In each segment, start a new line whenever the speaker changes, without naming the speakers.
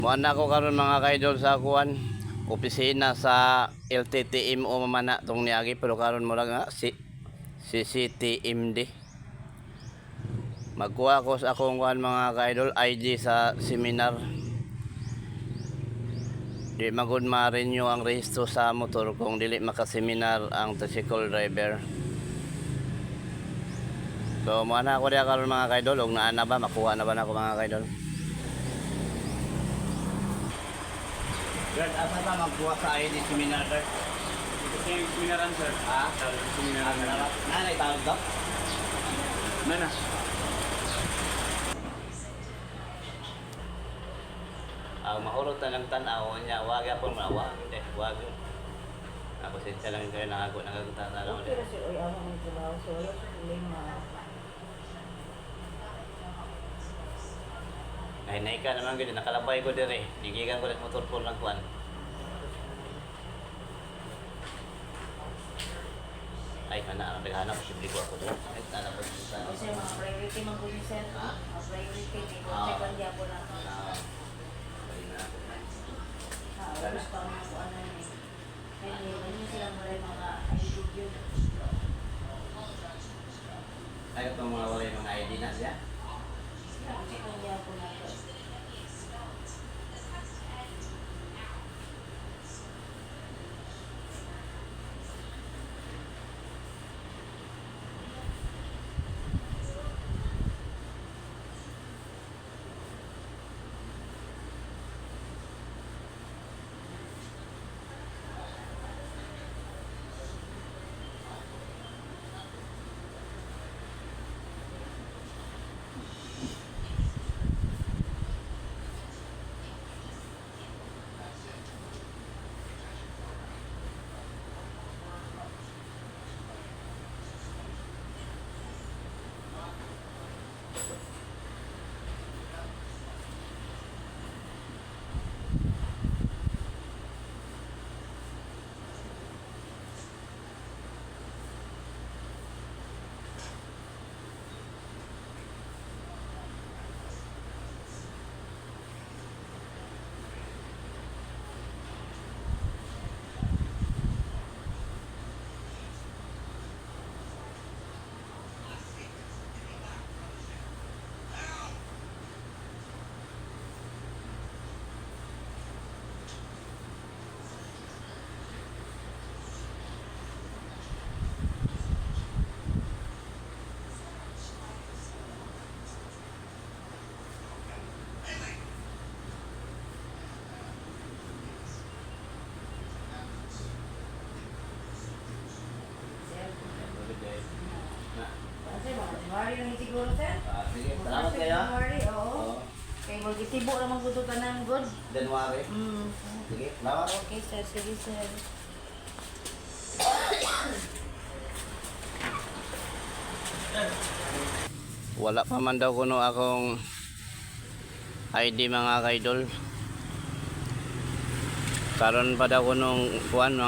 Muana ko karon, mga kaidol, sa kuan opisina sa LTTMO man na tong niagi, pero karon mura nga si CCTMD. Magkuha ko sa akong kuan, mga kaidol, ID sa seminar. Di magud ma-renew ang rehistro sa motor kung dili makaseminar ang tricycle driver. So muana ako diha karon, mga kaidol, ug naa na ba, makuha na ba nako, mga kaidol? Guard, asa ta magkuha sa ID seminar, guard?
Ito yung seminaran, sir.
Ha?
Sir, seminaran na.
Nanay tawag daw?
Nana.
Ang mahurot na ng tanaw niya, wag po mga wag, hindi, wag. Ako siya lang kayo nakago, nagagutana.
Okay ra sir, oy, amo ang trabaho so wala sa problema.
Nahinay ka naman gud, nakalabay ko dire. Gigikan ko ng motor po ng kuan. Ay, kana, ang naghanap, posible ko ako doon. Ay, tala ko sa
O sir, mga priority man gud ni sir.
Ha?
Mga priority kay kung check ang gyapon na.
Ah, ay na.
Ah, oras pa mga kuan na ni. Kaya hindi sila mura mga ID yun.
Ay, itong mga wala yung mga ID na siya.
Check ang gyapon na to. Sir,
Na.
sir, mga January lang siguro, sir.
Ah, sige, salamat kayo.
January, oo.
Oo.
Kay magitibo naman gud tanan good.
January. Sige, salamat.
Okay sir, sige sir.
Wala pa man daw kuno akong ID, mga kaidol. Karon pa daw kunong kuan,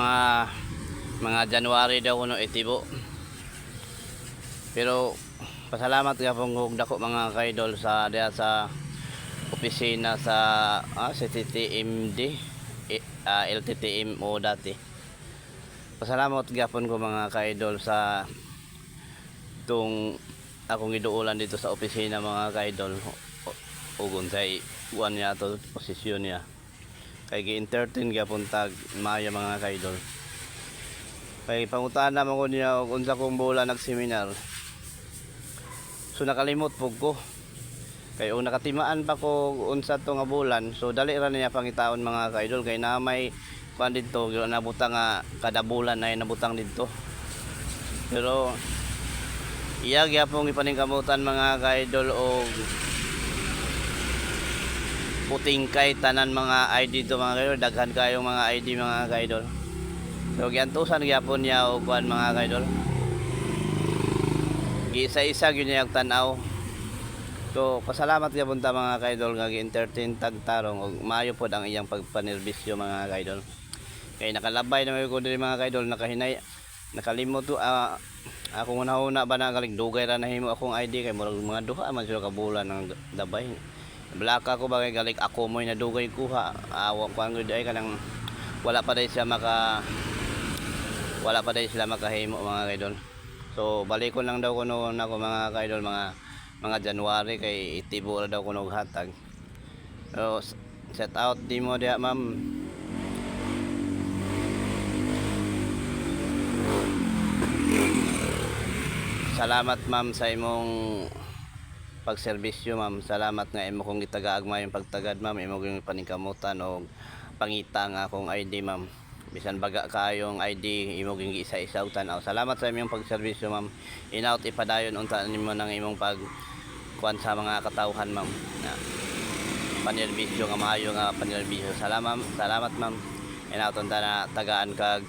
mga January daw kuno itibo. Pero pasalamat gyapon og dako, mga kaidol, sa diha sa opisina sa CTTMD, LTTMO dati. Pasalamat gyapon ko, mga kaidol, sa tung akong giduolan dito sa opisina, mga kaidol, ug unsay kuan niya to posisyon niya kay gi-entertain gyapon tag maayo, mga kaidol, kay pangutan naman ko niya og unsa kong bulan nag-seminar. So nakalimot pug ko kay og nakatimaan pa ko unsa to nga bulan, so dali ra niya pangitaon, mga kaidol, kay na may kuan didto nabutang nga kada bulan na nabutang didto. Pero iya gyapon ipaningkamutan, mga kaidol, og puting kay tanan mga ID to, mga kaidol. Daghan kayong mga ID, mga kaidol. So giantusan gyapon niya og kuan, mga kaidol. Giisa-isa gyud niya ang tan-aw. So pasalamat gyapon ta, mga kaidol, nga gi-entertain tag tarong og maayo pod ang iyang pagpanerbisyo, mga kaidol, kay nakalabay na ko diri, mga kaidol. Nakahinay, nakalimot to, akong una-una ba na galing dugay ra nahimo akong ID kay murag mga duha man sila ka bulan ang dabay. Blaka ko bagay galik ako mo'y nadugay kuha. Awa kuan gud ay kanang wala pa day sila makahimo, mga kaidol. So balikon lang daw kuno nako, mga kaidol, mga January kay itibo ra daw kuno og hatag. So set out di mo diha, ma'am. Salamat, ma'am, sa imong pagserbisyo, ma'am. Salamat nga imo kong gitagaag yung pagtagad, ma'am. Imo kong paningkamutan og pangita nga akong ID, ma'am. Bisan baga kayong ID, imo ging isa-isa og tan-aw. Salamat sa imong pagserbisyo, ma'am. Inaut ipadayon unta nimo ng imong pag kuan sa mga katawhan, ma'am. Na panerbisyo nga maayo nga panerbisyo. Salamat, salamat, ma'am. Inaut unta na tagaan kag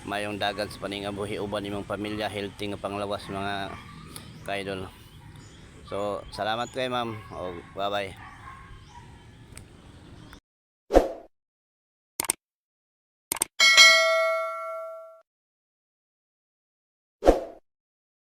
mayong dagan sa paningabuhi uban imong pamilya, healthy nga panglawas, mga kaidol. So, salamat kay ma'am. O, bye-bye.